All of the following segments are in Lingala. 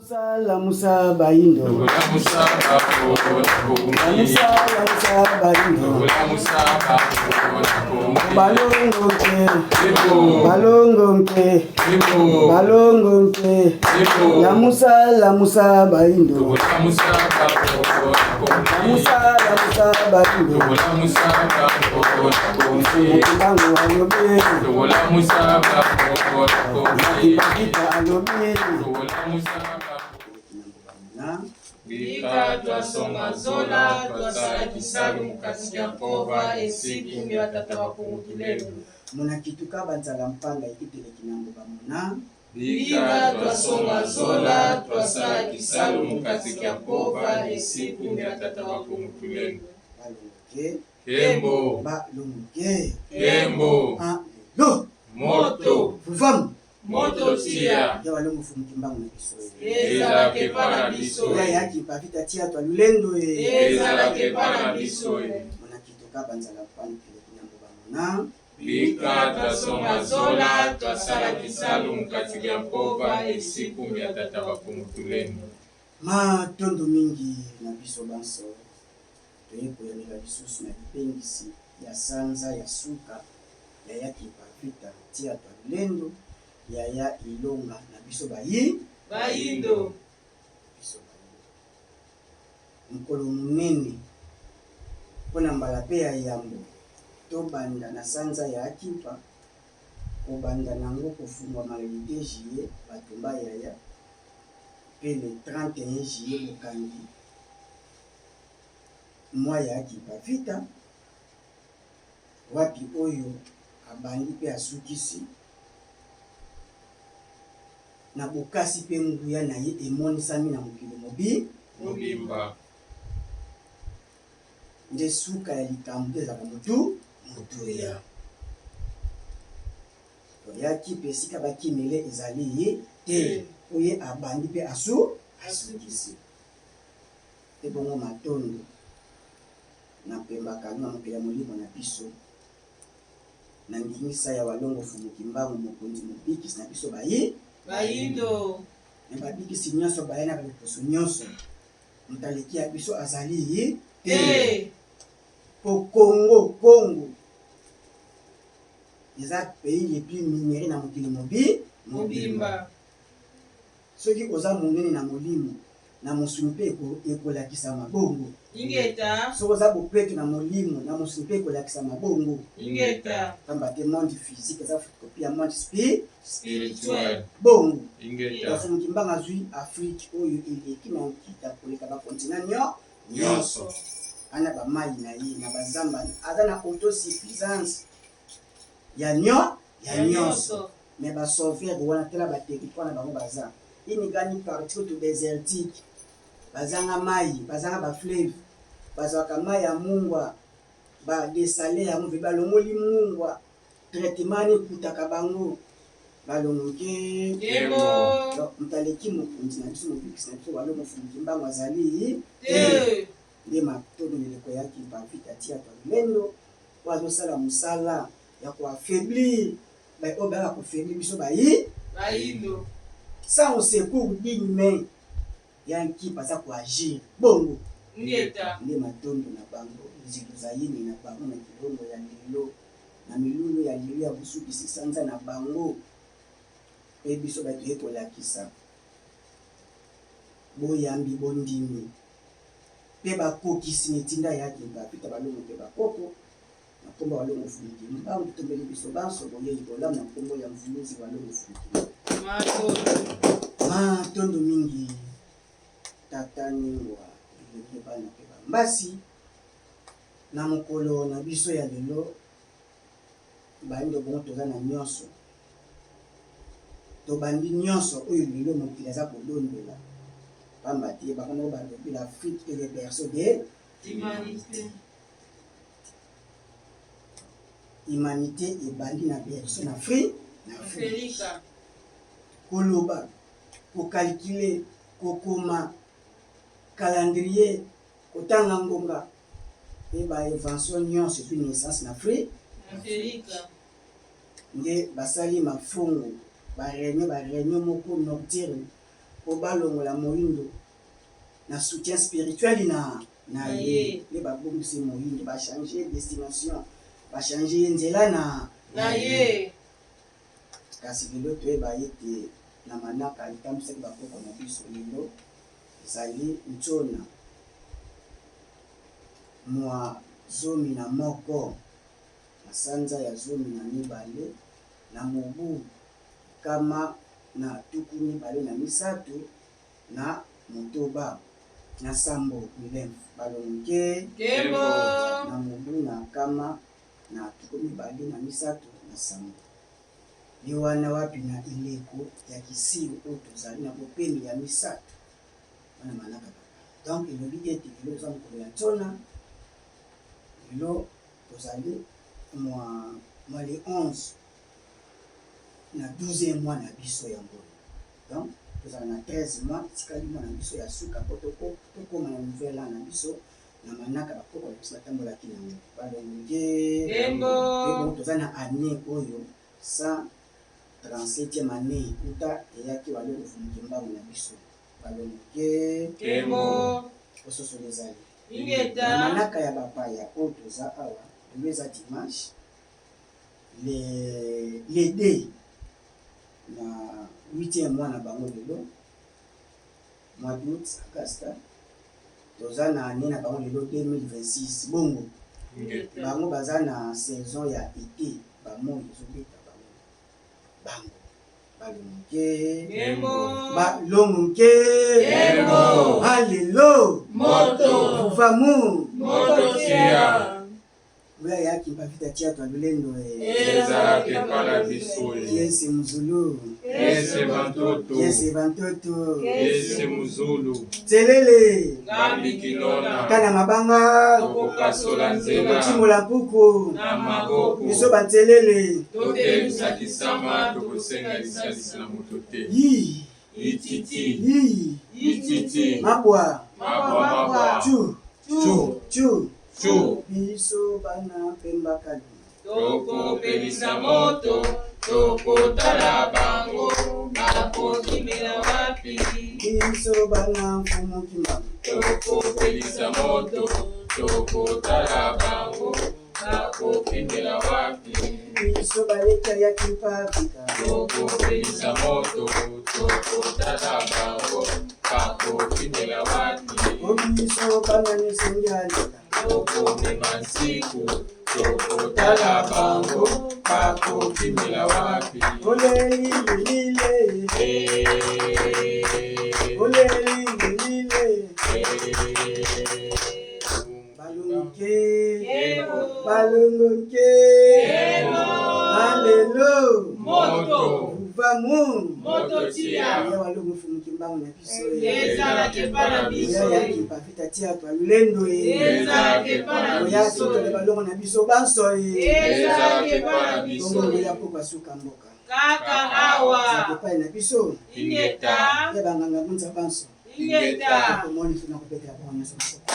Lamusa bayindo. Lamusa Lamusa lamusa bayindo. Lamusa Balongo nke. Balongo nke. Balongo nke. Lamusa lamusa bayindo. Lamusa Lamusa lamusa bayindo. Lamusa Mbango alobi. Lamusa Kipakita alobi. Na Bika twasonga zola twasala kisalu mukati ya mpova esiku ya tata bakungutulelu munakituka banzala mpanga ekiteleki na mboka muna. Bika twasonga zola twasala kisalu mukati ya mpova esiku ya tata bakungutulelu Balongo ke. Kembo Balongo ke. Kembo Alelo. Moto Vuvamu. Moto tia Ya walongo fumuki mbangu na biso. e. Ezalaka epa na biso Ya yaki pavita tia twa lulendo e. Ezalaka epa na biso Munakituka banzala mpanga ekiteleki na mboka muna. Bika twasonga zola twasala kisalu mukati ya mpova esiku ya tata bakungutulenu Matondo mingi na biso banso toye koyamela lisusu na lipengisi ya sanza ya suka ya ya Kimpa Vita tia twa lulendo ya ya ilonga na biso bayi Bayindo biso bayindo mokolo monene mpona mbala mpe ya yambo tobanda na sanza ya Kimpa kobanda nango kofungwama le 2 juillet batumba yaya mpe le 31 juillet bokangi mwa ya Kimpa Vita wapi oyo abandi mpe asukisi na bokasi mpe nguya na ye emonisami na mokili mobi mobimba nde suka ya likambo mpe ezalaka motu motuya toyaki mpe esika bakimele ezali ye te po ye abandi mpe asu asukisi ebongo matondo na pemba kalunga mokili ya molimo na biso na ndingisa ya walongo fumuki mbangu mokonzi mobikisi na biso bayi Bayindo na babikisi nyonso baya na baliposo nyonso moto aleki ya biso azali ye te te po Congo Congo eza pays le plus minéré na mokili mobi mobimba soki oza monene na molimo na mosuni mpe ekolakisama bongo Ingeta soki oza bopeto na molimo na mosuni mpe ekolakisama bongo Ingeta pamba te monde physique eza photocopie ya monde spi spirituel bongo. Ingeta Bafumuki mbanga azwi Afrique oyo eleki na nkita koleka bakontina nyonso ana bamai na ye na bazamba aza na autosuffisance ya nyo ya nyonso mais basauveur wana tala baterritoire na bango baza une grande partie oyo désertique bazanga mai bazanga bafleuve bazwaka mai ya mungwa badesale yango mpe balongoli mungwa traitement wana ekutaka bango balongoke. Kembo Moto aleki mokonzi na biso mobikisi na biso walongo fumuki mbango azali te nde matondo eleko ya Kimpa Vita tia twa lulendo oyo azosala mosala ya koaffaiblir oyo bayaka kofaiblir biso bayi Bayindo sans secours d'une main ya nkipa aza koagir bongo Ingeta nde matondo na bango nzilu zayini na bango na kilongo ya lelo na milulu ya lelo ya bosukisi sanza na bango mpe biso bato ye kolakisa boyambi bondimi mpe bakokisi na etinda ya Kimpa Vita balongo mpe bakoko na nkombo ya walongo fumuki mbangu totombeli biso banso boyei bolamu na nkombo ya mvuluzi walongo fumuki. Matondo Matondo mingi tata ningwa bilenge bana mpe bambasi na mokolo na biso ya lelo bayindo bongo toza na nyonso tobandi nyonso oyo lelo mokili aza kodondela pamba te bango moko balobi l'Afrique est le berceau de Humanité humanité ebandi na berceau na Afrique na Afrique Afrika koloba kokalkule kokoma calendrier kotanga ngonga mpe bainvention nyonso ezwi naissance na Afrique Afrika nde basali mafongo baréunion baréunion moko nocturne. mpo balongola moindo na soutien spirituel na na ye nde babongisi moindo, ba changer destination, ba changer ye nzela na na ye. Kasi lelo toyeba ete na manaka etambwisaki bakoko na biso lelo ezali ntsona mwa 11 na sanza ya 12 na mobu 2036 na sambo milemf balonge Nkembo. Na mobu na 2037 ye wana wapi na eleko ya kisiu oyo tozali na bopemi ya misato wana manaka papa. Donc elobi ete lelo toza mokolo ya ntsona, lelo tozali mwa mwa le 11 na 12e mois na biso yango. Donc tozala na 13 mois etikali mwa na biso ya suka mpo tokóma na nouvel an na biso na manaka bakoko na biso batambolaki nango balonge. Nkembo. Mpe toza na année oyo 137e année uta eyaki Walongo Mfumuki Mbangu na biso balonge. Nkembo. Ososola ezali na Ingeta. manaka ya bapaya oyo toza awa. Lelo eza dimanche le 2 na 8e mois na bango, lelo mois d'août auguste, toza na année na bango lelo 2026 bongo. Ingeta. Bango baza na saison ya été, bamoi ezobeta bango, bango balongo. Nkembo. Balongo nke. Nkembo. Alelo. Moto. Vamu. Moto tia. Oyo ayaki mpavita tia twa lulendo. Ezalaka epa na biso. Yese muzulu. Ese bantoto. Yese bantoto. Ese muzulu. Telele. Ngambi kilona. Kana mabanga. Tokokasola nzela. Tokotimola mpuku. Na maboko. Biso bantelele. Totelisakisama, tokosenga lisalisi na moto te. Yi. Ititi. Yi. Ititi. Mabwa. Mabwa mabwa. Tu. Chu. Tu. Chu. Biso bana Pemba Kalunga. Tokopelisa moto, tokotala bango bakokimela wapi. Biso bana Mfumu Kimbangu. Tokopelisa moto, tokotala bango bakokimela wapi. Biso baleka ya Kimpa Vita. Tokopelisa moto, tokotala bango bakokimela wapi. O biso bana misengi alela. Tokomema nsiku, tokotala bango bakokimela wapi. Olelilelile. Olelilelile. Balongo balongo nke. Alelo. Moto. Vamu. Moto tia. Ya Walongo Mfumu Kimbangu na biso. Ezalaka epa na biso. Oya ya Kimpa Vita tia twa lulendo. Ezalaka epa na Oya biso. totole balongo na biso banso. Ezalaka epa na biso. Bongo ya poko asuka mboka. Kaka awa. Ezalaka epai na biso. Ingeta. Ya banganga ngunza banso. Ingeta. Komoni tuna kobetela bango nyonso maboko.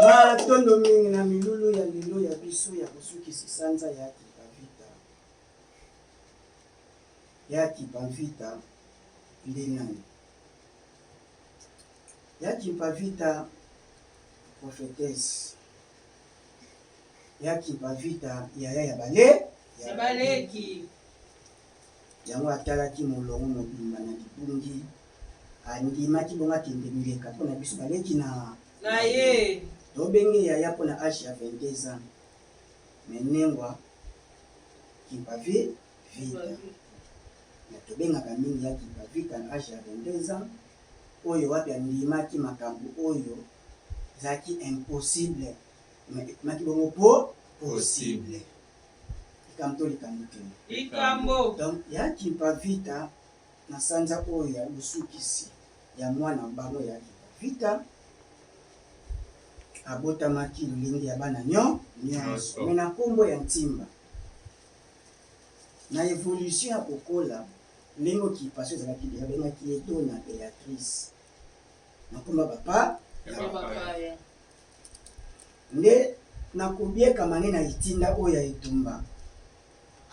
Matondo mingi na milulu ya lelo ya biso ya kosukisa sanza ya Kimpa Vita. Ya Kimpa Vita nde nani? Ya Kimpa Vita prophétesse, ya Kimpa Vita yaya ya bale ya baleki. Yango atalaki molongo mobimba na libungi, andimaki bongo akende mileka mpona biso baleki na na ye. Tobenge yaya mpona age ya 22 ans, mais nengwa Kimpa Vita na tobengaka mingi ya Kimpa Vita na age ya 22 ans oyo wapi andimaki makambo oyo ezalaki impossible, mais ekomaki bongo po possible. Likambo to likambo te? Likambo. Donc ya Kimpa Vita na sanza oyo ya bosukisi ya mwana bango ya Kimpa Vita abotamaki lolenge ya bana nyonso Nyonso. mais na nkombo ya Ntimba. Na évolution ya kokola ndenge occupation ezalaki deja, babengaki ye Dona Béatrice na nkombo ya bapa ya bapaya. Nde na kobiekama nde na etinda oyo ya etumba,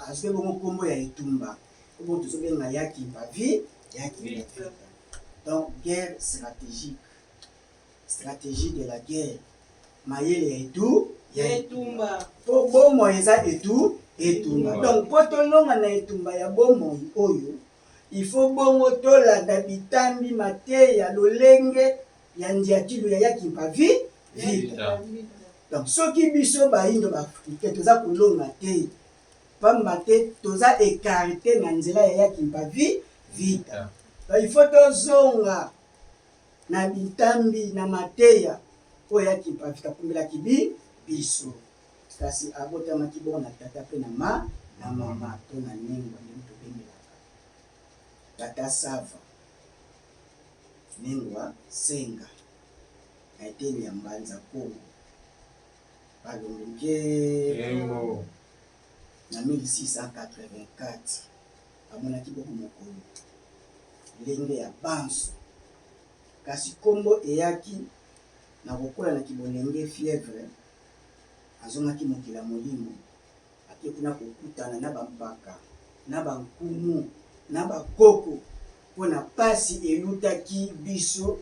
azwi bongo nkombo ya etumba. Oyo tozobenga ya Kimpa-vi ya Kimpa-Vita. Donc guerre stratégique, stratégie de la guerre, mayele ya etu ya etumba. Po bomoi eza etu etumba. Donc po tolonga na etumba ya bomoi oyo, il faut bongo tolanda bitambi, mateya, lolenge ya ndiakilu ya ya Kimpa-vi Vita. Donc soki biso bayindo ba africain toza kolonga te, pamba te toza ecarte na nzela ya ya Kimpa vi Vita. Donc il faut tozonga na bitambi, na mateya oyo ya Kimpa Vita akumbelaki bi biso. Kasi abotamaki bongo na tata pe na ma na mama to na nengwa ndenge tobengelaka tata Sava Nengwa Senga na eteni ya Mbanza Kongo balongo nkembo. Na 1684 bamonaki bongo mokolo ndenge ya banso, kasi kombo eyaki na kokola na kibolenge fièvre, azongaki mokili ya molimo, ake kuna kokutana na ba mpaka, na ba nkumu, na ba koko mpo na pasi elutaki biso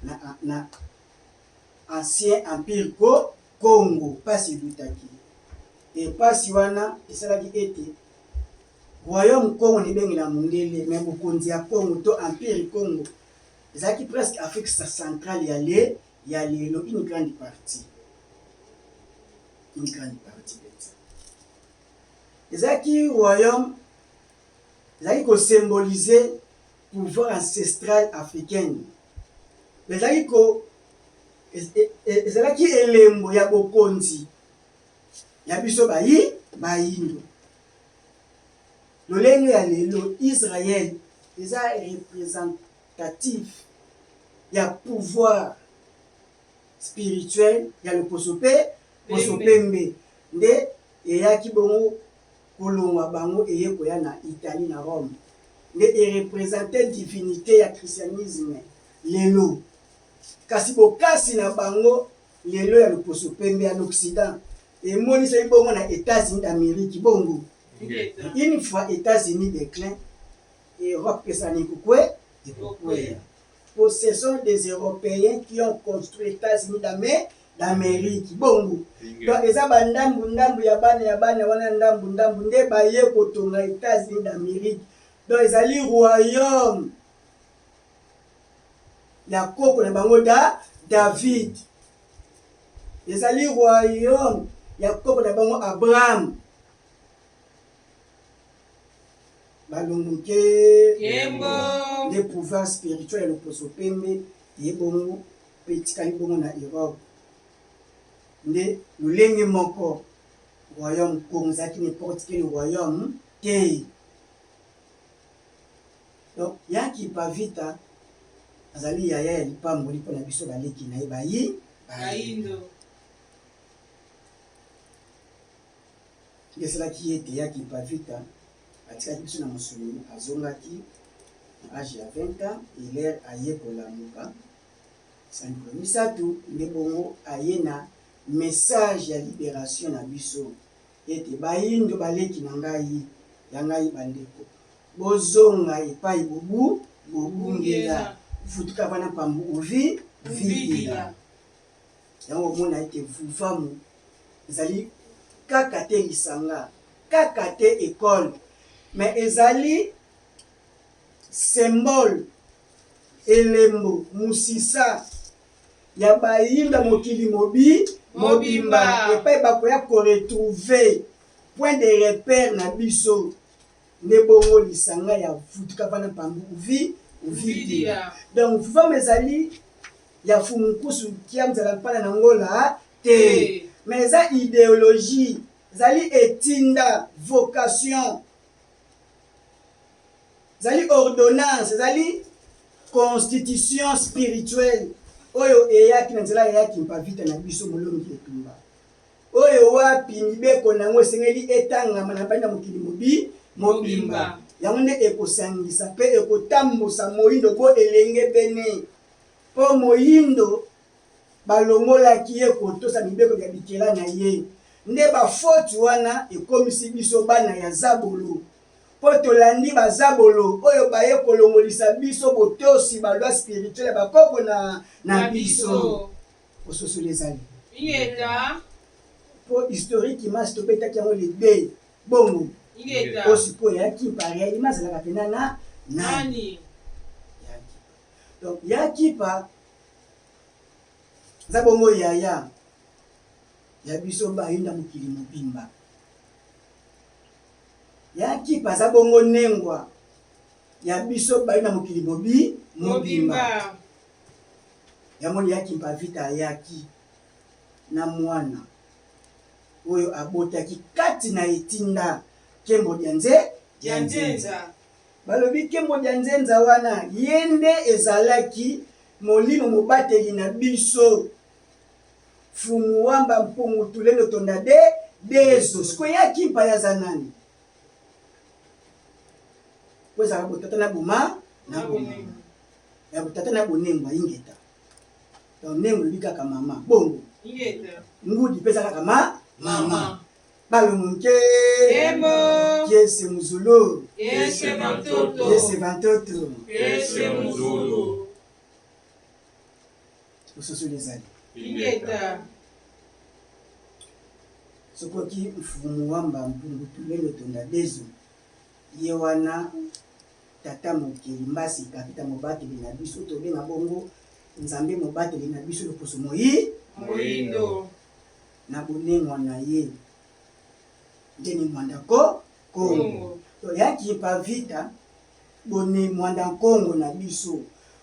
na, na ancien empire ko Congo, pasi elutaki e pasi wana esalaki ete royaume Congo na mondele, mais bokonzi ya Congo to empire Congo ezalaki presque Afrique centrale ya le ya lelo, une grande partie, une grande partie mpenza ezalaki royaume, ezalaki kosymboliser pouvoir ancestral africaine, ezalaki ko ezalaki elembo ya bokonzi ya biso bayi bayindo. Lolenge ya lelo Israël eza représentatif ya pouvoir spirituel ya loposo pe poso pembe, nde eyaki bongo kolongwa bango eye koya na Italie na Rome, nde erepresente divinite ya christianisme lelo. Kasi bokasi na bango lelo ya loposo pembe ya l'Occident emonisaki bongo na Etats-Unis d'Amerique bongo. Une fois Etats-Unis déclin, Europe pesani kokwe ekokweya. Po ce sont des Européens qui ont construit Etats-Unis d'Amérique bongo. Donc eza ba ndambu ndambu ya bana ya bana wana ndambu ndambu nde baye kotonga Etats-Unis d'Amérique. Donc ezali royaume ya koko na bango da David, ezali royaume ya koko na bango Abraham. Balongo nke nde pouvoir spirituel ya loposo pembe ye bongo mpe etikali bongo na Europe. Nde lolenge moko royaume Congo ezalaki n'importe quel royaume te. Donc ya Kimpa Vita azali yaya ya lipamboli mpo na biso baleki na ye bayi bayindo. Nde esalaki ete ya Kimpa Vita atikaki biso na mosuni, azongaki na age ya 20 ans, hilaire aye kolamuka sango misato, nde bongo aye na message ya liberation na biso ete bayindo baleki na ngai ya ngai bandeko, bozonga epai bobu bobungela, futuka vana pambu uvi uvidila. Yango omona ete vuvamu ezali kaka te lisanga, kaka te école, mais ezali symbole, elembo, musisa ya bayinda mokili mobi mobimba epai bakoya koretrouver point de repère na biso. Nde bongo lisanga ya futuka vana pambu uvi uvidila. Donc vuvamu ezali ya fumu nkusu kia nzala mpana na ngola te, mais eza idéologie, ezali etinda, vocation, ezali ordonnance, ezali constitution spirituelle oyo eyaki na nzela ya Kimpa Vita na biso molongi etumba, oyo wapi mibeko nango esengeli etangama na banda mokili mobi mobimba. Yango nde ekosangisa mpe ekotambusa moyindo bo elenge bene, mpo moyindo balongolaki ye kotosa mibeko ya bikela na ye. Nde bafoti wana ekomisi biso bana ya zabolo. Mpo tolandi bazabolo oyo baye kolongolisa biso botosi ba loi spirituelle ya bakoko na, na biso. Ososoli ezali. Ingeta. Mpo historique image tobetaki yango le deux bongo. Ingeta. Mpo sikoyo ya Kimpa réellement azalaka pena na nani? Ya Kimpa. Donc ya Kimpa aza bongo yaya ya biso bayinda mokili mobimba. Ya Kimpa aza bongo nengwa ya biso bayinda mokili mobi mobimba. Yamoni ya Kimpa Vita ayaki na mwana oyo abotaki kati na etinda Kembo dia nze dia nzenza. Balobi Kembo dia nzenza wana ye nde ezalaki molimo mobateli na biso Fumu Wamba Mpungu Tulendo Tonda de Dezo. Sikoyo ya Kimpa ye aza nani? Po ezalaka botata na boma na bomama ya botata na bonengwa ingeta. Donc nengo elobi kaka mama bongo Ingeta. Ngudi mpe eza kaka ma mama balongo nke Kembo. Kiese muzulu Kiese vantoto. Kiese vantoto Kiese muzulu. Ososoli ezali. Ingeta. Sokoki mfumu wamba mpungu tulendo tonda dezo ye wana tata mokeli mbasi kapita mobateli na biso tobenga bongo Nzambe mobateli na biso loposo moi moindo na bonengwa na ye nde ni mwanda ko Kongo to ya Kimpa Vita bone mwanda Kongo na biso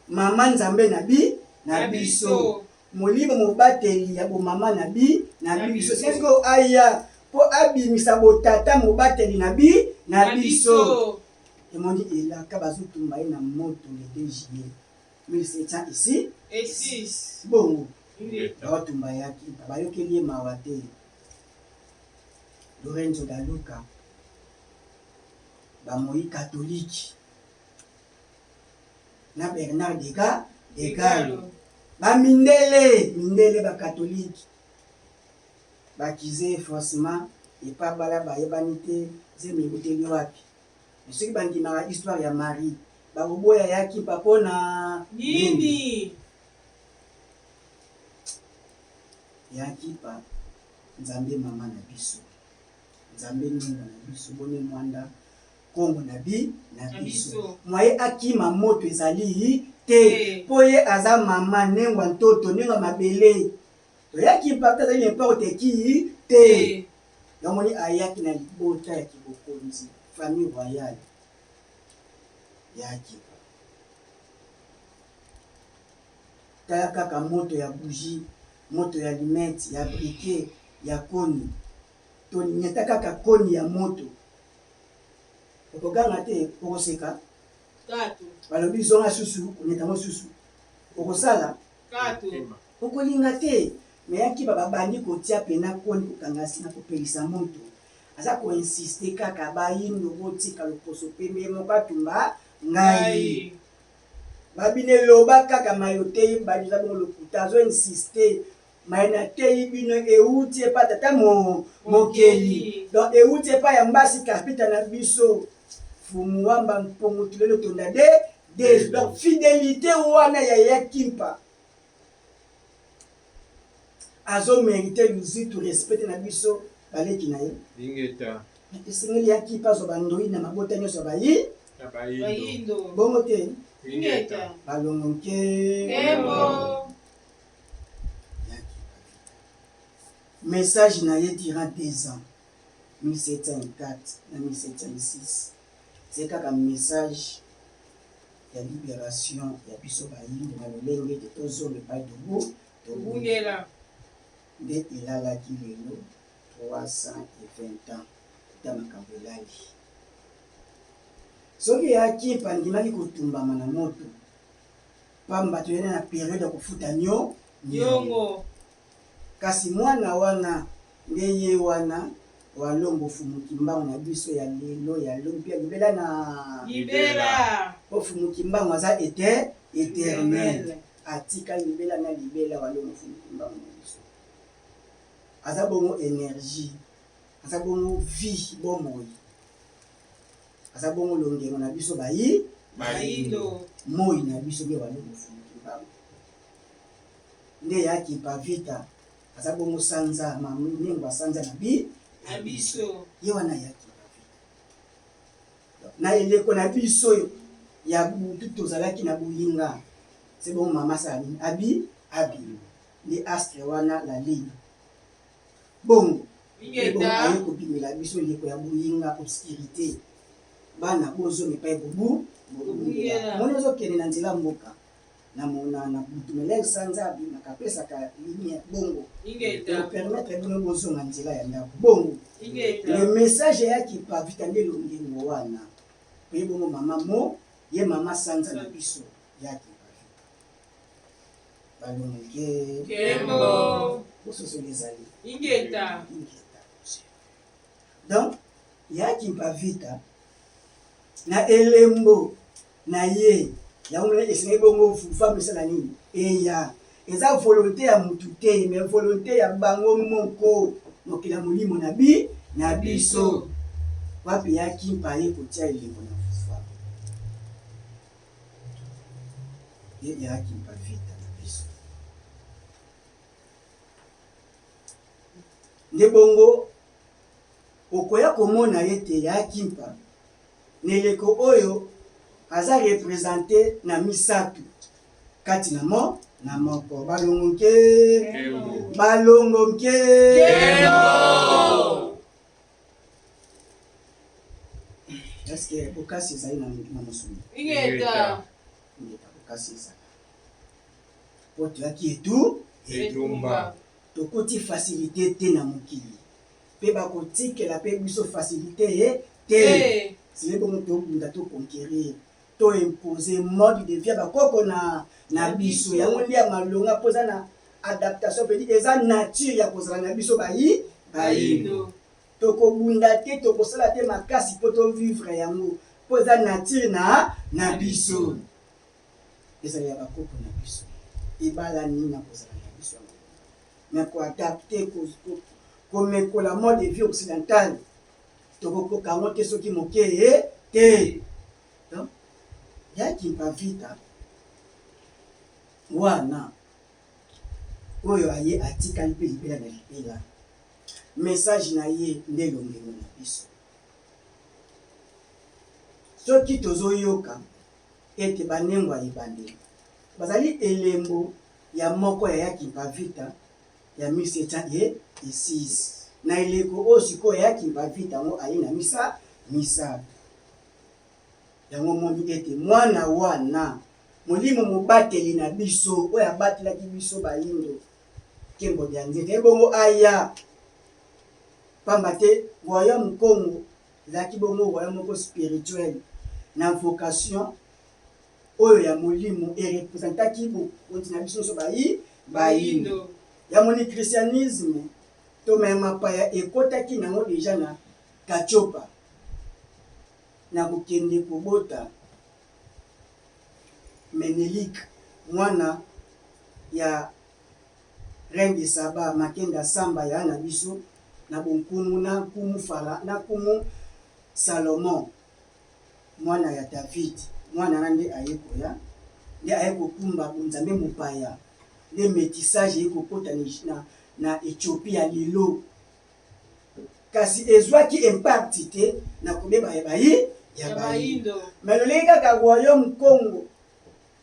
mama Nzambe na bi na biso molimo mobateli ya bomama na bi na biso sikoyo aya mpo abimisa botata mobateli na bi na biso emoni elaka bazotumba ye na moto le 2 juillet 1700 ici et 6 bongo baotumba yaki bayokeli ye mawa te. Lorenzo da Luca bamoyi katolike na Bernard Dega Degalo bamindele mindele bakatolike bakize forcément epa bala bayebani te zemi ebuteli wapi. Soki bandimaka histoire ya Marie bakoboya ya Kimpa mpona nini? Ya Kimpa Nzambe mama na biso, Nzambe ninga na biso, bone mwanda Kongo na bi na biso. Mwaye akima moto ezali te mpo ye aza mama nengwa ntoto nengwa mabele. To ya Kimpa te azali n'importe qui te. Yamoni ayaki na libota ya kibokonzi, famille royale ya Kimpa. Tala kaka moto ya bougie, moto ya limete, ya briquet, ya koni. To nyata kaka koni ya moto. Okoganga te, okoseka. Balobi zonga susu, onyata ngo susu. Okosala? Okolinga te. Me ya Kimpa babandi kotia pena koni kokanga singa kopelisa moto. Aza koinsiste kaka bayindo botika loposo pembe moko atumba ngai. Babine loba kaka mayo teyi bani eza bongo lokuta azo insiste maye na teyi bino euti epa tata mo mokeli donc euti epa ya mbasi kapita na biso fumu wamba mpongo tulelo tonda de de donc fidelité wana ya ya Kimpa azo merite luzitu respect na biso baleki na ye. Ingeta. Esengeli ya Kimpa azwa bandoi na mabota nyonso ya bayi Bayindo. Bongo te. Ingeta. Balongo nke. Kembo. Message na ye durant 2 ans 1704 na 1706 c'est kaka message ya libération ya biso bayindo na lolenge ete tozonga epai tobu tobungela nde elalaki lelo 320 ans ta makambo elali. Soki ya Kimpa andimaki kotumbama na moto pamba toyani na periode ya kofuta nyo nyongo, kasi mwana wana nde ye wana Walongo Fumu Kimbangu na biso ya lelo ya lobi mpe ya libela na libela. Po Fumu Kimbangu aza ete éternel, atika libela na libela. Walongo Fumu Kimbangu na biso aza bongo énergie, aza bongo vie, bomoi. Aza bongo longengo na biso bayi Bayindo. Moi na biso nde wali mfumu Kimbangu. Nde ya Kimpa Vita aza bongo sanza manengo sanza na bi na biso. Ye wana ya Kimpa Vita. Na eleko na biso oyo ya butu tozalaki na boyinga. Se bongo mama asala nini? Abi abi nde astre wana la ligne. Bongo aye kobimela biso eleko ya boyinga obscurité. Bana bozonga epai bobu bobungela. Moni ozokende na nzela mboka na na butu melele sanza abimaka apesaka lumière bongo ekopermettre bino bozonga nzela ya ndako bongo le message ya Kimpa Vita nde longengo wana pe bongo mama mo ye mama sanza na biso ya Kimpa Vita balongoke Kembo. Bososoli ezali. Ingeta. Ingeta. Donc ya Kimpa Vita na elembo na ye yango esengeli bongo femme esala nini eya eza volonté ya mutu te, mais volonté ya bango moko mokili ya molimo na bi na biso wapi ya Kimpa ye kotia elembo na fufa ye ya Kimpa Vita na biso nde bongo okoya komona ete ya Kimpa na eleko oyo aza représente na misato kati na mo na moko. Balongo nke, balongo nke. Est-ce que bokasi ezali na mosuni? Ingeta. Ingeta, bokasi ezali po toyaki etu etumba. Tokoti facilité te na mokili mpe bakotikela mpe biso facilité ye te. Sile bongo tobunda, toconquérir, toimpose mode de vie ya bakoko na biso. Yango nde ya malonga mpo eza na adaptation pedi, eza nature ya kozala na biso bayi bayindo. Tokobunda te, tokosala te makasi mpo tovivre yango mpo eza nature na biso, ezali ya bakoko na biso, ebalani na kozala na biso yango. Mais koadapter, komekola mode de vie occidental, tokokoka yango te soki moke ye te. Donc ya Kimpa Vita wana oyo aye atikali mpe libela na libela, message na ye nde elongengo na biso. Soki tozoyoka ete banengo ya ebandeli bazali elembo ya moko ya Kimpa Vita ya 1706, na eleko oyo sikoyo ya Kimpa Vita yango aye na misa misato yango, omoni ete mwana wana molimo mobateli na biso oyo abatelaki biso bayindo, nkembo ya nzete ebongo aya, pamba te royaume Congo ezalaki bongo royaume moko spirituel na vocation oyo ya molimo erepresentaki bokonzi na biso nyonso bayi bayindo. Yamoni christianisme to ya mapaya ekotaki nango déjà na Katiopa na kokende kobota Menelik, mwana ya reine de Saba Makenda Samba ya na biso na bonkumu na nkumu Fara na nkumu Salomon, mwana ya David. Mwana wana nde aye koya, nde aye kokumba bonzambe mopaya, nde métissage eye kokota na Éthiopie ya lelo, kasi ezwaki impact te na kobeba ya bayi ya bayindo. Mais lolenge kaka royaume Congo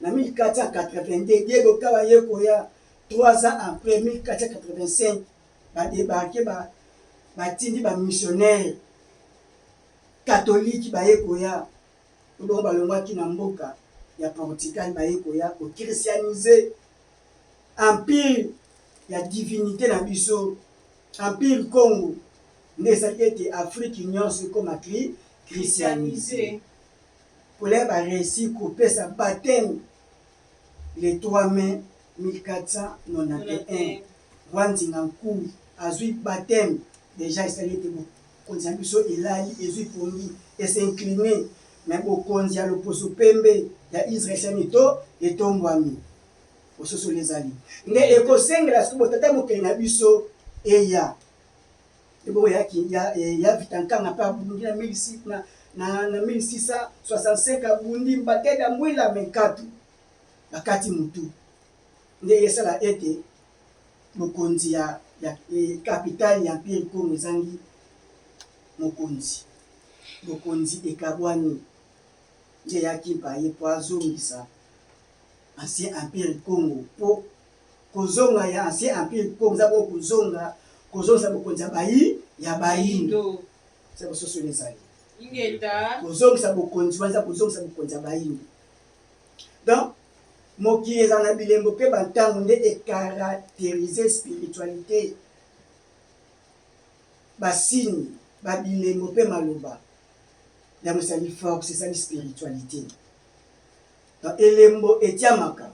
na 1482, Diego Cao ye koya 3 ans après, 1485, badébarquer, batindi bamissionnaire catholique baye koya. Bongo balongwaki na mboka ya Portugal, baye koya kochristianiser empire ya divinité na biso, empire Congo. Nde ezali ete Afrique nyonso ekoma christianisé. Kolia baréussi kopesa baptême le 3 mai 1491. Roi Nzinga Nkuwu azwi baptême déjà, esali ete bokonzi na biso elali, ezwi pongi, es'incline, mais bokonzi ya loposo pembe ya Israel sani to etombwami. Ososoli ezali nde ekosengela soki botata mokili na biso eya ebongo ya Vita Nkanga mpe abungi na 16 na Na 1665 abundi Mbateda Mbwila Menkatu, bakati mutu. Nde esala ete bokonzi ya capitale ya Empire Kongo ezangi mokonzi, bokonzi ekabwani. Nde eyaki mpa ye mpo azongisa ancien Empire Kongo, mpo kozonga ya ancien Empire Kongo eza bongo kozonga kozongisa bokonzi ya bayi ya Bayindo. Se bososoli ezali kozongisa bokonzi wana, eza kozongisa bokonzi ya Bayindo. Donc mokili ezala na bilembo mpe bantango nde ecaractérise spiritualité, basigne, babilembo mpe maloba yango esali force, esali spiritualité. Donc elembo etiamaka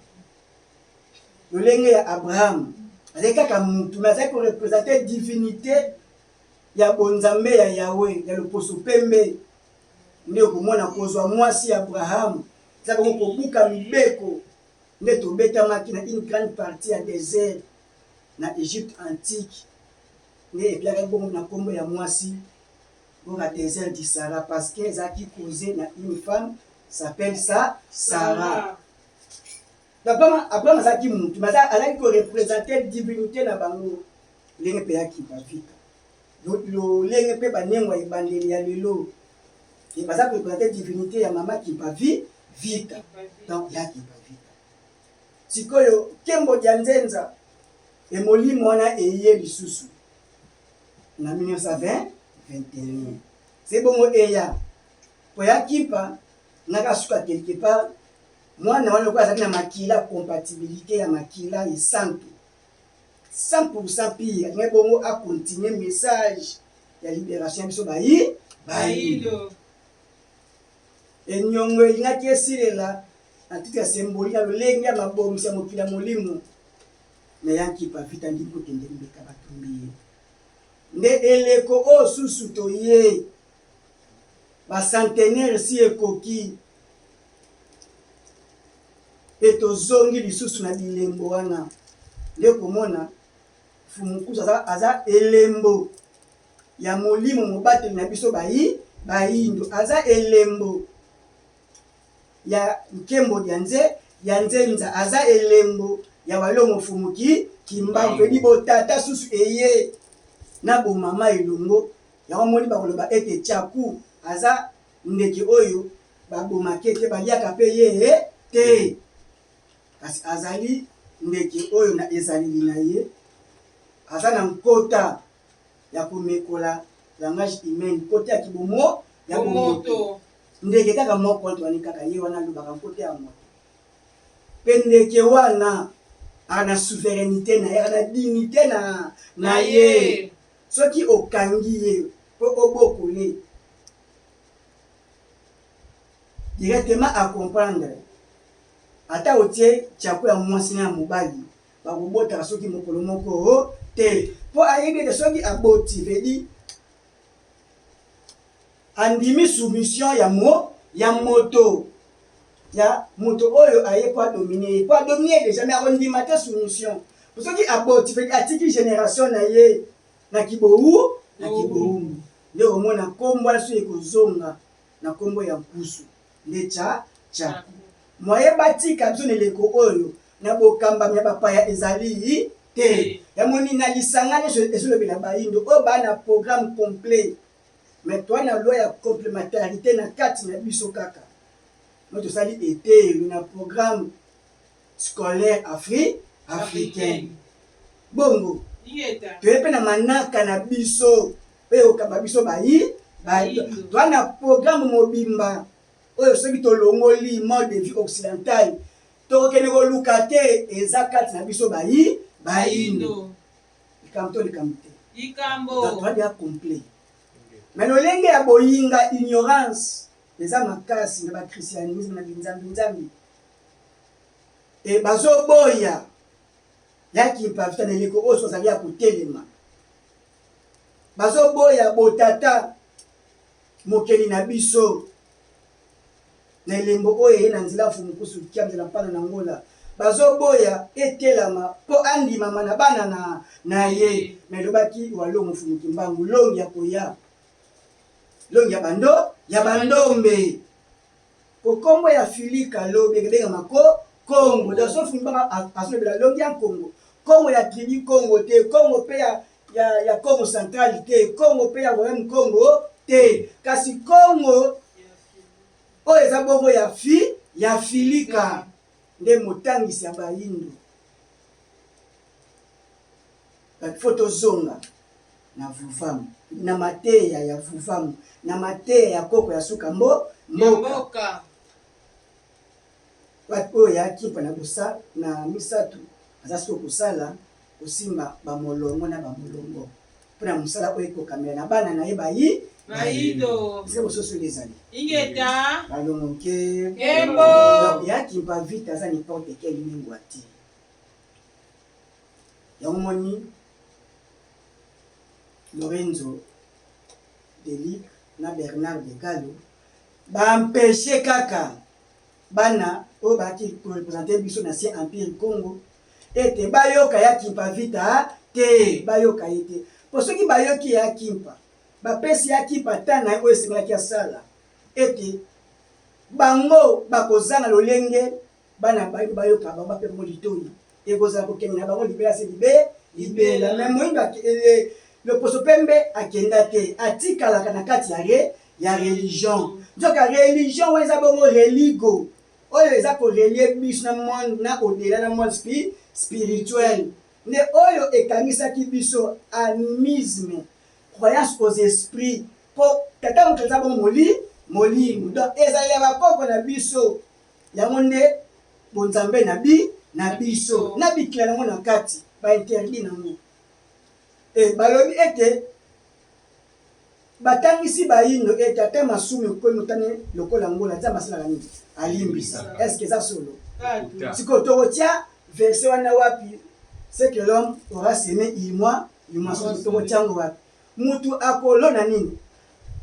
lolenge ya Abraham, azali kaka mutu, mais azali koreprésente divinité ya bonzambe ya Yahwe ya loposo pembe. Nde okomona kozwa mwasi ya Abraham eza bongo kobuka mibeko. Nde tobetamaki na une grande partie ya désert na Égypte antique, nde epiakaki bongo na nkombo ya mwasi boka désert du Sahara, parce que ezalaki causé na une femme s'appelle ça Sarah. Abraham azalaki mutu, mais azalaki koreprésente divinité na bango. Ndenge mpe yaki bavika, lolenge mpe banengo ya ebandeli ya lelo baza koreprésente divinité ya mama Kimpavi Vita. Donc ya Kimpavita sikoyo nkembo dia nzenza emolimo wana eye lisusu na 1921. Se bongo eya po ya Kimpa naka suka quelque part. Mwana wana lokola azalaki na makila, compatibilité ya makila esantu 100% pire, alingi bongo acontinue message ya libération ya biso bayi Bayindo. Enyongo elingaki esilela na titre ya symbolique ya lolenge ya mabongisi ya mokili ya molimo na ya Nkipa Vita ndimi kokende mbeka batumbi ye. Nde eleko oyo susu toye bacentenaire si ekoki mpe tozongi lisusu na bilembo wana. Nde komona Fumukusu aza elembo ya molimo mobateli na biso bayi Bayindo, aza elembo ya nkembo ya nze ya nzenza, aza elembo ya walongo Fumuki Kimbangu. Ebi botata susu eye na bomama elongo yango moni bakoloba ete Tchaku aza ndeke oyo babomaki ete baliaka mpe ye te, kasi azali ndeke oyo na ezaleli na ye aza na nkota ya komekola langage humain, nkota ya kibomo ya bomoto. Ndeke kaka moko wana kaka ye wana alobaka nkota ya moto, mpe ndeke wana aza na souveraineté na ye, aza na dignité na ye. Soki okangi ye mpo obokole, directement acomprendre. Ata otie tiako ya mwasi na ya mobali, bakobotaka soki mokolo moko te, mpo ayebi ete soki aboti vedi andimi soumission ya moto, ya moto oyo aye po adomine ye, po adomine ye déjà, mais akondima te soumission. Soki aboti vedi atiki génération na ye na kibou na kibowumbu. Nde omona nkombo wana soki ekozonga na nkombo ya nkusu nde tcha tchaku moye batika biso na eleko oyo na bokambami ya bapaya ezali te. Yamoni na lisanga nyonso ezolobela Bayindo oyo baa na programme complet, mais toa na loi ya complémentarité na kati na biso kaka no tosali eteyelo na programme scolaire africaine. Bongo toye mpe na manaka na biso oyo ekokamba biso bayi toa na programme mobimba oyo soki tolongoli mode de vie occidental, tokokende koluka te, eza kati na biso bayi Bayindo. Likambo to likambo te, toa deya complet, mais lolenge ya boyinga, ignorance eza makasi na bachristianisme na binzambi-nzambi e bazoboya ya Kimpavita na eleko oyo azali ya kotelema, bazoboya botata mokeli na biso na elembo oyo eye na nzela Fumukusu Kiamzela Mpana na Ngola, bazoboya etelama mpo andimama na bana na ye. Me elobaki Walongo Fumu Kimbangu longi ya koya. Longi ya bando ya bandombe. Po kombo ya Filika lobi ekebengama ko Kongo. Donc soki Fumbanga azolobela longi ya Kongo, Kongo ya tribu Kongo te, Kongo pe ya ya, ya Kongo central te, Kongo pe ya royaume Kongo te, kasi Kongo oyo eza bongo ya fi ya Filika nde motangisi ya bayindo. Faut tozonga na vuvamu na mateya ya vuvamu na mateya ya koko ya suka mbo mboka oyo ya kimpa na bosa na misatu aza siko kosala kosimba bamolongo na bamolongo mpo na mosala oyo ekokamela na bana na ye bayi bayindo esika bososoli ezali ingeta balongo nke nkembo ya kimpa vite aza n'importe quel mingwa te. Yango moni Lorenzo Delic na Bernard de Gallo ba empecher kaka bana oyo bayaki ko representer biso na ancien empire Congo ete bayoka ya Kimpa Vita te, bayoka ye te. Po soki bayoki ya Kimpa, bapesi ya Kimpa temps na ye oyo esengelaki asala ete bango bakozanga lolenge Bana bayebi bayoka bango bape bango litoyi ekozala kokende na bango libela se libe libela me moyindo loposo pembe akenda te atikalaka na kati ya re ya religion nzoka religion wana eza bongo religo oyo eza korelie biso na monde na odela na monde spi spirituel nde oyo ekangisaki biso animisme croyance aux esprits po tata moto aza bongo moli molimo donc ezali ya bakoko na biso Yango nde bonzambe na bi na biso na bikela nango na kati ba interdit nango e balobi ete batangisi bayindo ete ata masumu ekomi motane lokola ngola nzambe asalaka nini alimbisa eske eza solo sikoyo tokotia verse wana wapi ce que l'homme aura seme il moi il moisson tokotia yango wapi Mutu akolona nini?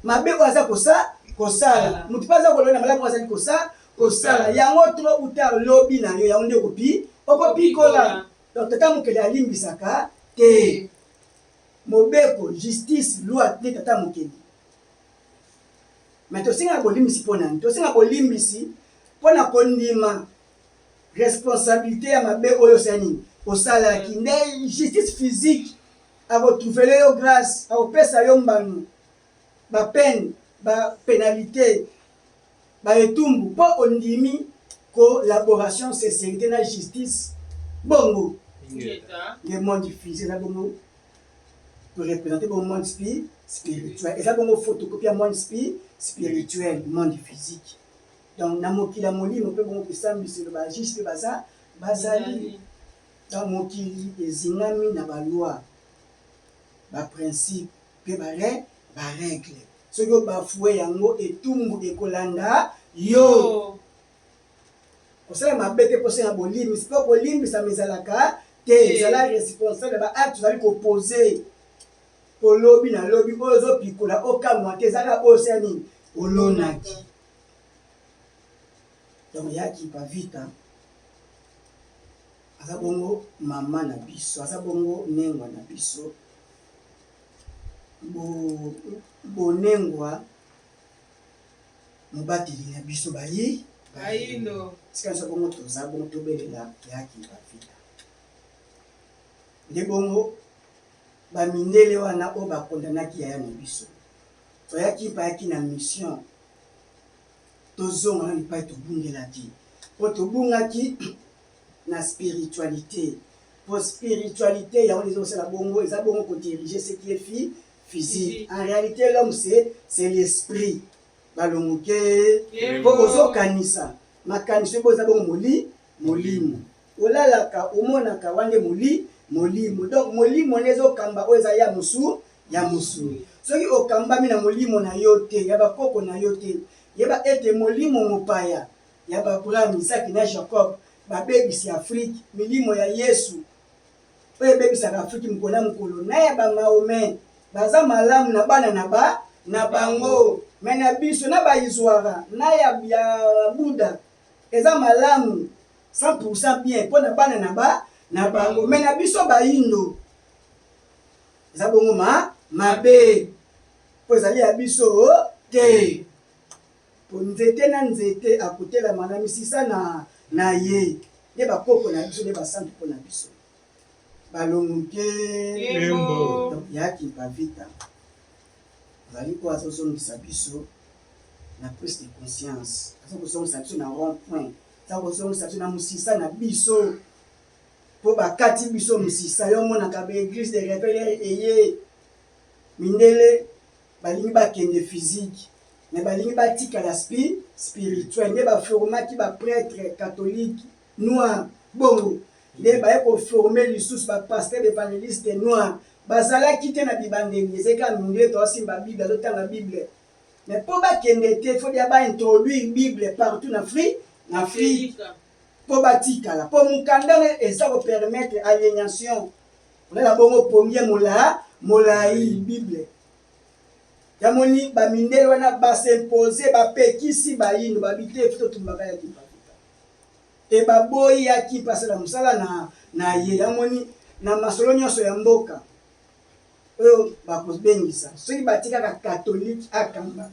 Mabe oyo aza kosa kosala. Mutu pe aza kolona malamu oyo azali kosa kosala. Yango trop ou tard lobi na yo yango nde okopi okopikola. Donc tata mokeli alimbisaka te. Mobeko, justice, loi nde tata mokeli. Mais tosengaka bolimbisi mpo na nini? Tosengaka bolimbisi mpo na kondima responsabilite ya mabe oyo osali nini? Osalaki. Nde justice physique Ako trouvele yo grace, ako pesa yo mbano, ba peine, ba penalite, ba etumbu po ondimi collaboration, sincerite na justice. Bongo nde monde physique eza bongo ko representer bongo monde spi spirituel, eza bongo photocopie ya monde spi spirituel, monde physique. Donc na mokili ya molimo pe bongo bisambiselo ba juge pe baza bazali. Donc mokili ezingami na ba lois, ba principes pe ba ba regles. Soki o bafouer yango etumbu ekolanda yo. Kosala mabe te mpo osenga bolimbisi mpo kolimbisama ezalaka te. Zala responsable ya ba actes ozali ko poser mpo lobi na lobi oyo ozopikola okamwa te eza kaka oyo osala nini olonaki. Donc ya Kimpa Vita Aza bongo mama na biso, aza bongo nengwa na biso. Bo, bonengwa mobateli na biso bayi bayindo. Sika biso bongo toza bongo tobelela ya Kimpa Vita. Nde bongo bamindele wana oyo bakondanaki yaya na biso toyaki bayaki na mission tozonga na lipai tobungelaki mpo tobungaki na spiritualite po spiritualite yango nde ezosala bongo eza bongo ko diriger ce qui est phy physique en réalité l'homme c'est c'est l'esprit balongoke po ozokanisa makanisi oyo eza bongo moli molimo olalaka omonaka wana nde moli molimo donc molimo nde ezokamba oyo eza ya mosu ya mosuni soki okambami na molimo na yo te ya bakoko na yo te yeba ete molimo mopaya ya ba Abraham, Isaac na Jacob babebisi Afrique, milimo ya Yesu oyo ebebisaka Afrique mokolo na mokolo na ya ba Mahomet baza malamu na bana na ba na bango mais na biso na ba Izwara na ya, ya Buddha eza malamu 100% bien mpo na bana na ba na bango mais na biso bayindo eza bongo ma mabe mpo ezali ya biso. Te. Po nzete na nzete akotelama na misisa na na ye. Nde bakoko na biso nde basantu mpo na biso. Balongo mpe Nkembo. Donc ya Kimpa Vita azali oyo azozongisa biso na prise de conscience, aza kozongisa biso na rond point, aza kozongisa biso na mosisa na biso mpo bakati biso mosisa. Yo omonaka ba eglise de reveil eye mindele balingi bakende physique mais balingi batikala spirituel nde baformaki ba prêtre catholique noir bongo nde baye koforme lisusu ba pasteur evangeliste noir bazalaki te na bibandeli ezali kaka mindele toasimba bible azotanga bible mais mpo bakende te faut dia baintroduire bible partout na Afrique na Afrique mpo batikala mpo mokanda wana eza kopermettre aliénation olala bongo pongi ya mola molai bible yamoni bamindele wana basimpose bapekisi bayindo babi te fo totumbaka ya kimpavita e baboyi ya kimpa asala mosala na, na ye yamoni na masolo nyonso ya mboka oyo bakobengisa soki batikaka katolike akamba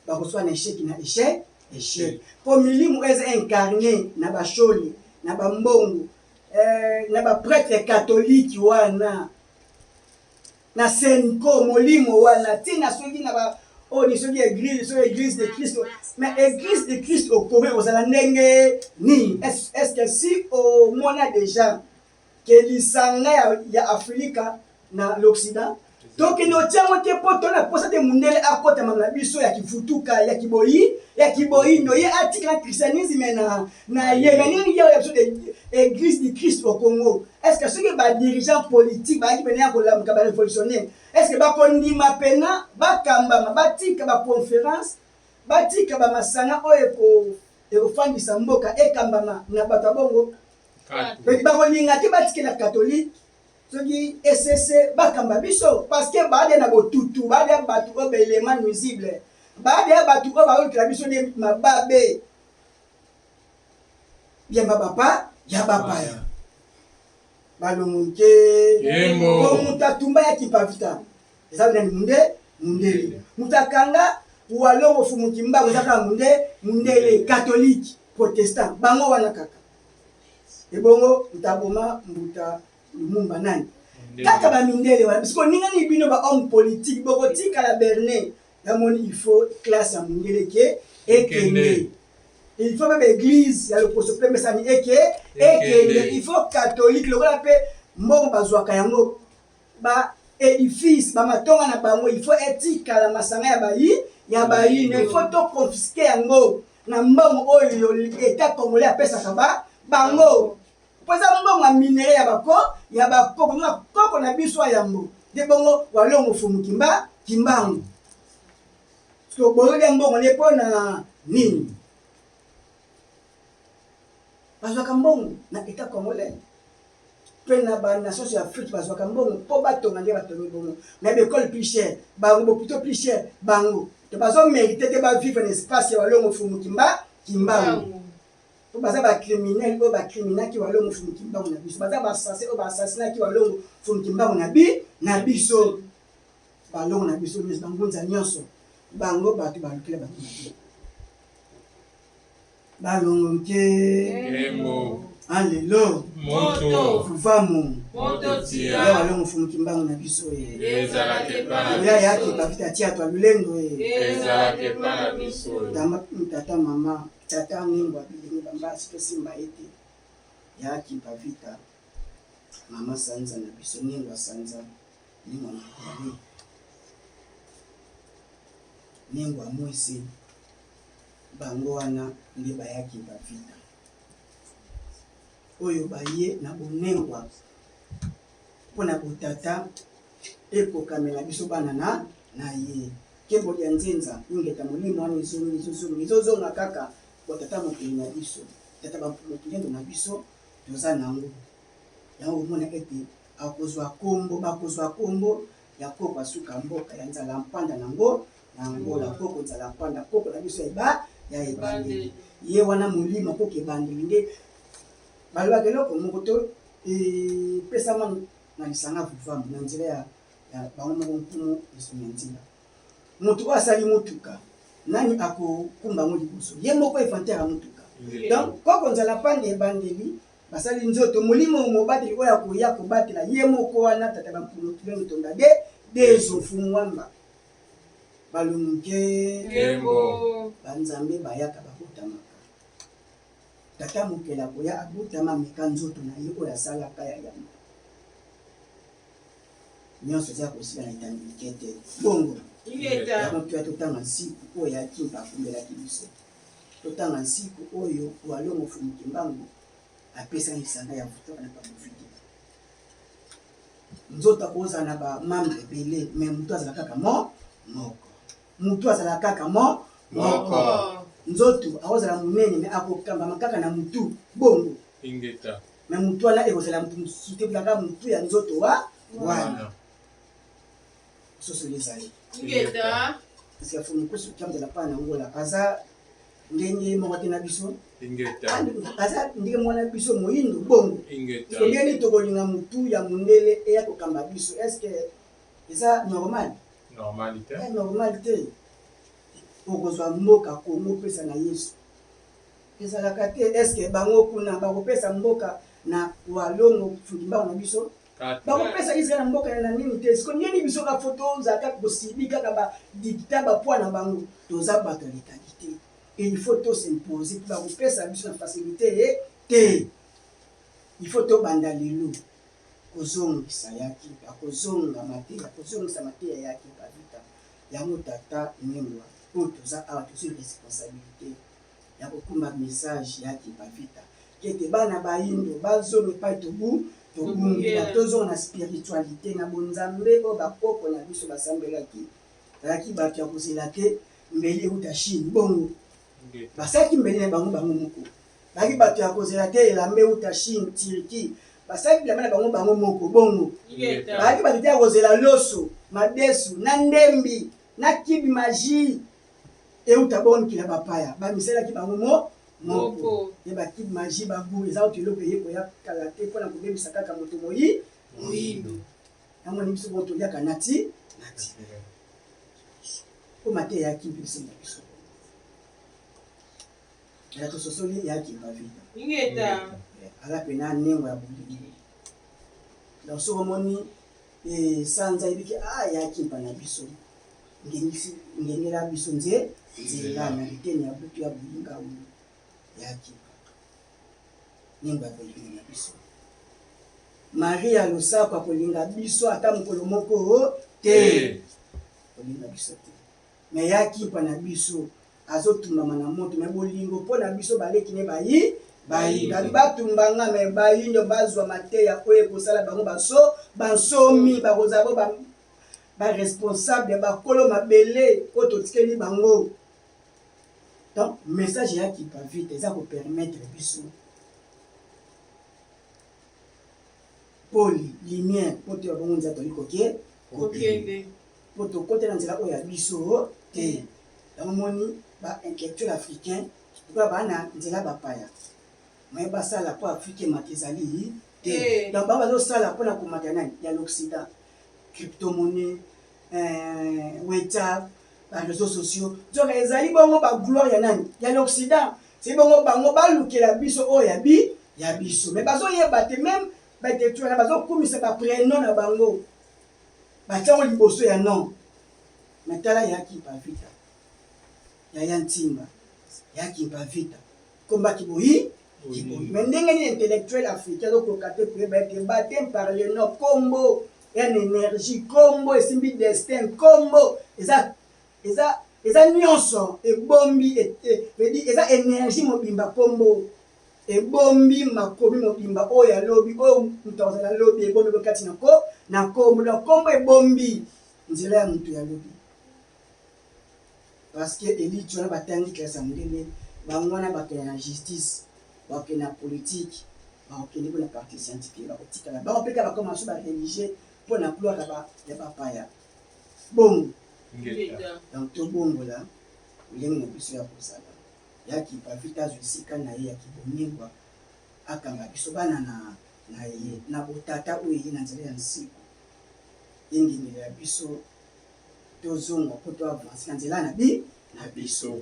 bakoswa na echec na echec echec mpo milimo oyo eza incarne na bashole na bambongo eh, na bapretre katolike wana na senko molimo wana ntina soki na ba oyo ni soki église soki église de christ mais église de christ au Congo ekozala ndenge nini est ce que si omona déjà ke lisanga ya, ya Afrika na l'Occident tokende otia yango te mpo tona mposa te mundele akotama na biso ya kifutuka ya kiboyi ya kiboyindo ye atikala christianisme na, na ye me nini ye ya biso église du christ au Congo est ce que soki badirigeant politique bayaki pene ya kolamuka barévolutionnaire est ce que bakondima pena bakambama batika baconférence batika bamasanga oyo ekofandisa mboka ekambama na bato ya bongo bakolinga te batikela catholique soki ecc bakamba biso parce que baade na botutu baade ya bato oyo baelema nuisible baade ya bato oyo baolukela biso nde mababe biamba bapa ya bapaya balongo nke po moto atumba ya kimpavita eza nani munde mundele moto akanga walongo fumu kimbangu eza kaka munde mundele catholique protestant bango wana kaka ebongo moto aboma mbuta lumumba nani kaka bamindele wana bisiko ningani bino ba homme politique bokotikala berne namoni il faut classe ya mundele ke ekende il faut mpe baeglise ya loposo pembe sani eke ekende il faut catholique lokola mpe mbongo bazwaka yango ba edifice ba matonga na bango il faut etikala masanga ya bayi ya bayino il faut to confisque yango na mbongo oyo etat congolais apesaka ba bango mpo eza mbongo ya minere ya bako ya bakoko na koko na biso ya yambo nde bongo walongo fumu kimba kimbangu tobololi mbongo nde mpo na nini bazwaka mbongo na etat congolais mpe na ba nations ya Afrique bazwaka mbongo mpo batonga nde batongi bongo mais ba école plus cher bango bopito plus cher bango to bazo mérite te ba vivre na espace ya walongo fumu kimba kimbangu mpo baza ba criminel oyo bacriminaki walongo fumu kimbangu na biso baza ba assassin oyo baassassinaki walongo fumu kimbangu na bi na biso balongo na biso nyonso bangunza nyonso bango bato balukela bango mabe Balongo nke. Nkembo. Alelo. Moto. Fuvamu. Moto tia. Ya walongo fumu kimbangu na biso e. Ezalaka epa na Ya ya biso. kipavita tia twa lulendo e. Ezalaka epa na biso. Tama tata mama tata nengwa bilenge bambasi tosimba ete ya kipavita mama sanza na biso nengwa sanza nengwa makole nengwa mwese Bango wana nde bayaki ba vita oyo baye na bonengwa mpo na botata ekokamela biso bana na na ye. Nkembo lya nzenza ingeta molimo wana ezongi ezozonga ezozonga kaka kwa tata mokeli na biso tata bampumu na biso toza nango yango komona ete akozwa kombo bakozwa kombo ya koko asuka mboka ya nzala mpanda nango na Angola koko nzala mpanda koko na biso eba ya ebandeli ye wana molimo koko ebandeli nde balobaka eloko moko to epesama na lisanga vuvamu na nzela ya, ya bango moko nkumu esomi ya nzela. Moto oyo asali motuka, nani akokumba yango liboso? Ye moko inventeur ya motuka. Donc koko nzala pande ebandeli basali nzoto, molimo mobateli oyo akoya kobatela ye moko wana tata bampulu tulendo tonda de dezo mfumu wamba balungu nkembo. Banzambe bayaka babotamaka. Tata mokeli akoya abotama ameka nzoto na ye oyo asalaka ya yambo. Nyonso eza kosila na etandilike te. Bongo yango toya totanga nsiku oyo ya Kimpa akumbelaki biso. Totanga nsiku oyo Walongo Mfumu Kimbangu apesaki lisanga ya Vutuaka na Pabovidi. Nzoto akozala na ba membre ebele, mais moto azala kaka mo moko. Moto azala kaka mo moko. Nzoto akozala monene, mais akokambama kaka na mutu. Bongo. Ingeta. Mais mutu wana ekozala mutu mosusu te, ekozala mutu ya nzoto wa wana. Sosoli ezali. Ingeta. Parce que Mfumu Nkusu Kiamzala pa na Angola aza ndenge moko te na biso. Ingeta. Aza ndenge moko na biso moyindo bongo. Ingeta. Ndenge nini tokolinga mutu ya mondele eya kokamba biso? Est-ce que eza normal? Normal te. Eza normal te. Okozwa mboka Congo pesa na Yesu. Ezalaka te. Est-ce que bango kuna bakopesa mboka na Walongo Mfukimbangu na biso? Bakopesa Israël na mboka na nini te. Siko ndenge biso ka photo ozalaka kosibi kaka ba dictat ba poids na bango. Toza bato ya légalité. Et il faut to s'imposer. Bakopesa biso na facilité te. Il faut tobanda lelo kozongisa ya Kimpa, kozonga mateya, kozongisa mateya ya Kimpa Vita. Yango tata Nengwa oyo toza awa tozwi responsabilité ya kokumba message ya Kimpa Vita kete bana bayindo bazonga epai tobu tobungela, tozonga na spiritualité na bonzambe oyo bakoko na biso basambelaki. Bazalaki bato ya kozela te mbeli euta Chine, bongo basalaki mbeli na bango bango moko. Bazalaki bato ya kozela te elamba euta Chine, Turquie, basalaki bilamba na bango bango moko, bongo bazalaki bato te ya kozela loso, madesu na ndembi na kibi magie euta bongo mikili ya bapaya, bamisalaki bango mo moko. Ye bakibi magie bagu eza oyo eloko eye koya kala te mpona kobebisa kaka moto moyi moyindo. Yango ni biso bongo toliaka nati nati po mateya ya Kimpa esenga biso ya tososoli ya Kimpa Vita. Ingeta. Aza pena nengo ya bolingo. Donc soki omoni sanza ebiki ah ya Kimpa na biso ngengisi ngengela biso nze nzela na biteni ya butu ya bolinga oyo ya Kimpa nengo ya bolingo na biso. Maria Losako akolinga biso ata mokolo moko te. Kolinga biso te. Mais ya Kimpa na biso azotumbama na moto, mais bolingo mpo na biso baleki ne bayi bayi babi batumbanga, mais bayindo bazwa mateya oyo ekosala bango baso bansomi, bakozala bo ba responsable bakolo mabele oyo totikeli bango. Donc message ya Kimpa Vita eza ko permettre biso poli lumière po toya bongo nzela toli koke kokende po tokotela nzela oyo ya biso te. Yango moni ba intellectuel africain lokola baa na nzela bapaya me basala po Afrique emata ezali te. Donc bango bazosala mpona komata nani ya l'Occident, cryptomonnaie, WhatsApp, ba réseaux sociaux. Donc ezali bongo ba gloire ya nani ya l'Occident. C'est bongo bango balukela biso oyo ya bi ya biso, mais bazoyeba te. Même ba intellectuel bazokumisa ba prénom na bango, batiango liboso ya nom. Mais tala ya Kimpa Vita, ya ya Ntimba, ya Kimpa Vita, komba kiboyi kiboyi. Mais ndenge nini intellectuel africain azokoka te koyeba ete baptême par le nom, kombo ya na énergie, kombo esimbi destin, kombo eza eza eza nyonso ebombi, eza énergie mobimba, kombo ebombi makomi mobimba oyo ya lobi, oyo moto akozala lobi ebombi kati na ko na kombo. Donc kombo ebombi nzela ya moto ya lobi, parce que elite wana batangi classe ya mondele, bango wana bakende na justice, bakokende na politique, bakokende mpo na parti scientifique, bakotikala bango mpe kaka bakoma so ba religieux mpo na gloire ya bapaya. Bongo donc tobongola lolenge na biso ya kozala. Ya Kimpa Vita azwa esika na ye ya kiboningwa, akanga biso bana na ye na botata oyo eye na nzela ya nsiku, engengela ya biso. Tozonga mpo to avance na nzela na bi na biso.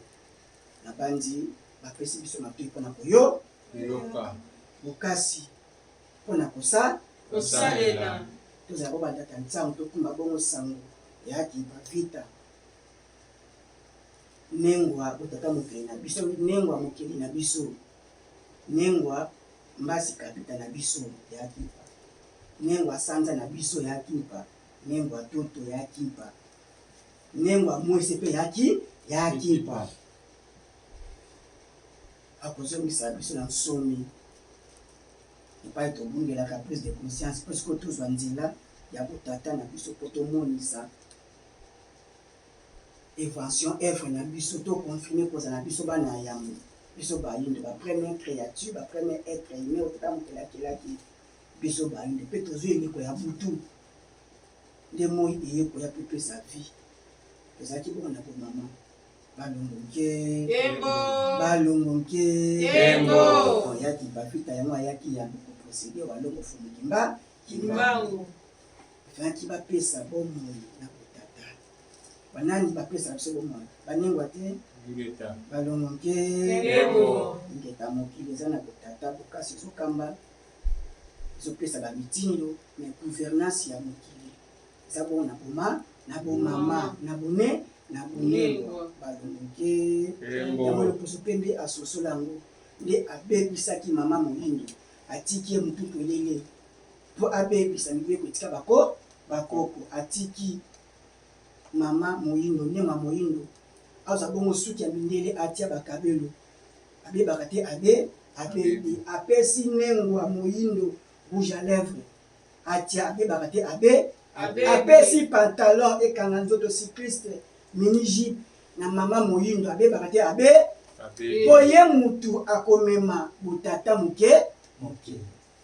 Nabanzi bapesi biso matoi mpo na koyo koyoka, bokasi mpo na kosa kosalela. Tozala bo batata nsango, tokumba bongo sango ya Kimpa Vita, nengwa botata mokili na biso, nengwa mokili na biso, nengwa mbasi kapita na biso ya Kimpa, nengwa sanza na biso ya Kimpa, nengwa toto ya Kimpa, nengwa mwese mpe ya Kimpa. Akozongisa biso na nsomi epai tobungelaka, prise de conscience, mpo sikoyo tozwa nzela ya botata na biso, mpo tomonisa invention, œuvre na biso, toconfirme kozala na biso bana ya yambo, biso bayindo, bapremière créature, bapremier être humain oyo tata mokili akelaki, biso bayindo. Mpe tozwi eleko ya butu nde moi eye koya mpe pesa vie. Ezalaki bongo na bomama. Balongo nke! Kembo! Balongo nke! Kembo! Ayaki bafita yango, ayaki yambo koprocéder walongo fumu kimba. Kimbangu. Efalaki bapesa bomoi na botata. Banani bapesaka biso bomoi? Banengwa te? Ingeta. Balongo nke! Kembo! Ngeta. Mokili eza na botata, bokasi ezokamba, ezopesa bamitindo, mais gouvernance ya mokili eza bongo na boma na bomama, na bone na bonengwa. Balongo nke! Kembo! Yango loposo mpe nde asosola yango, nde abebisaki mama moyindo, atiki ye motu polele mpo abebisa mibeko etika bako bakoko. Atiki mama moyindo, ndenge moyindo azwa bongo suki ya mindele, atia bakabelo, abebaka te, abe abebi. Apesi nengwa moyindo rouge à lèvre, atia, abebaka te, abe. Abebi. Apesi pantalon ekanga nzoto, cycliste, mini jupe na mama moyindo, abebaka te, abe. Abebi. Mpo ye mutu akomema botata moke moke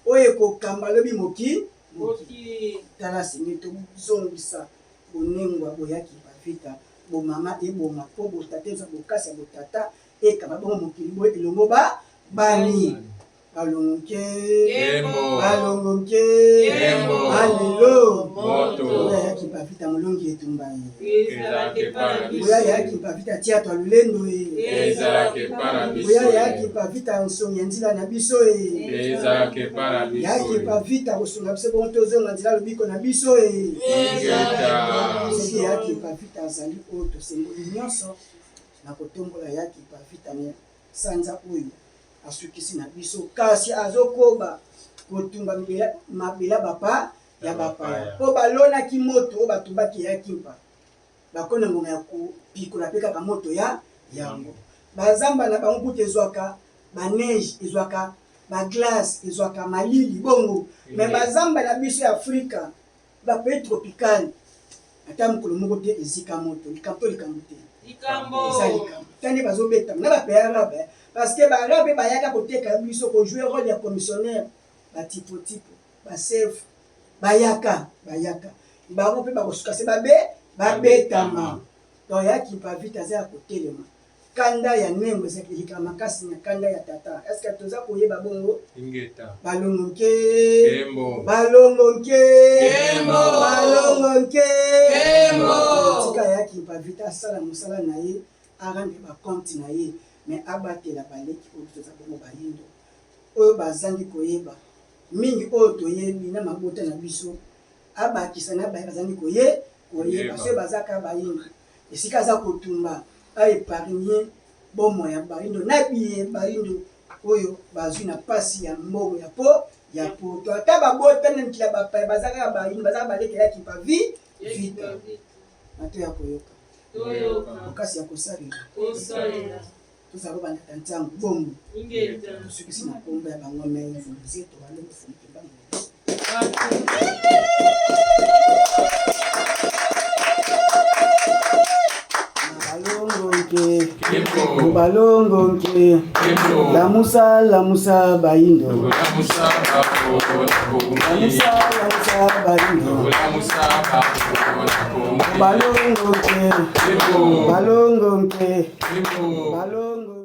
oyo ekokamba lobi moki moki. Moki. Tala, senge tozongisa bonengwa boyaki bavita, bomama ebonga mpo botata eza bokasi ya botata ekamba bongo mokili boye elongo ba bani. Balongo nke! Kembo! Balongo nke! Kembo! Alelo! Moto! Oyo ayaki bavita, molongi etumba ye. Ezalaka epai na biso. Oyo ayaki bavita, tiatwa lolendo ye. Ezalaka epai na biso. Oyo ayaki bavita, nsongi ya nzela na biso ye. Ezalaka epai na biso. Yaki bavita kosunga biso bongo tozonga nzela lobiko na biso ye. Ingeta. Soki yaki bavita azali oyo tosengoli nyonso na kotombola yaki bavita na sanza oyo asukisi na biso, kasi azokoba kotumba mabela bapa ya bapaya mpo balonaki moto oyo batumbaki yaki mpa bakona ngonga ya kopikola mpe kaka moto ya yango. Bazamba na bango kuta ezwaka baneige, ezwaka baglace, ezwaka malili bongo, mais bazamba na biso ya Afrika, bapays tropical, ata mokolo moko te ezika moto. Likambo to likambo te? Likambo. Eza likambo ta nde bazobetama na bapays arabe, parce que baarabe bayaka koteka biso, kojouer rôle ya commissionnaire, batipotipo basef bayaka, bayaka bango mpe bakosuka se babe babetama. Donc yaki pavite aza ya kotelema. Kanda ya nengo ezalaki elekaka makasi na kanda ya tata. Est ce que toza koyeba bongo? Ingeta. Balongo nke! Kembo! Balongo nke! Kembo! Balongo nke! Kembo! Tika yaki pavite asala mosala na ye, arendre bacompte na ye, mais abatela baleki oyo toza bongo bayindo oyo bazangi koyeba mingi oyo toyebi na mabota na biso. Abakisa na baye bazangi koyeba. Soki baza kaka bayindo, esika aza kotumba, aépargne bomoi ya bayindo na biye bayindo oyo bazwi na mpasi ya mbongo ya po ya poto. Ata babotami na mikili ya bapaya, baza kaka bayindo, baza kaka baleki ya kimpa vi vita. Bato ya koyoka. Toyoka. Bokasi ya kosalela. Kosalela. Tozala kobandaka ntango bongo. Ingeta. Tosukisi na nkombo ya bango mai mvuluzeto balongo fumuki bango na biso. Bato. Balongo nke! Kembo! Balongo nke! Kembo! Lamusa, lamusa bayindo! Lamusa bako na kongi. Lamusa, lamusa bayindo! Lamusa bako na kongi. Balongo nke! Kembo! Balongo nke! Kembo! Balongo.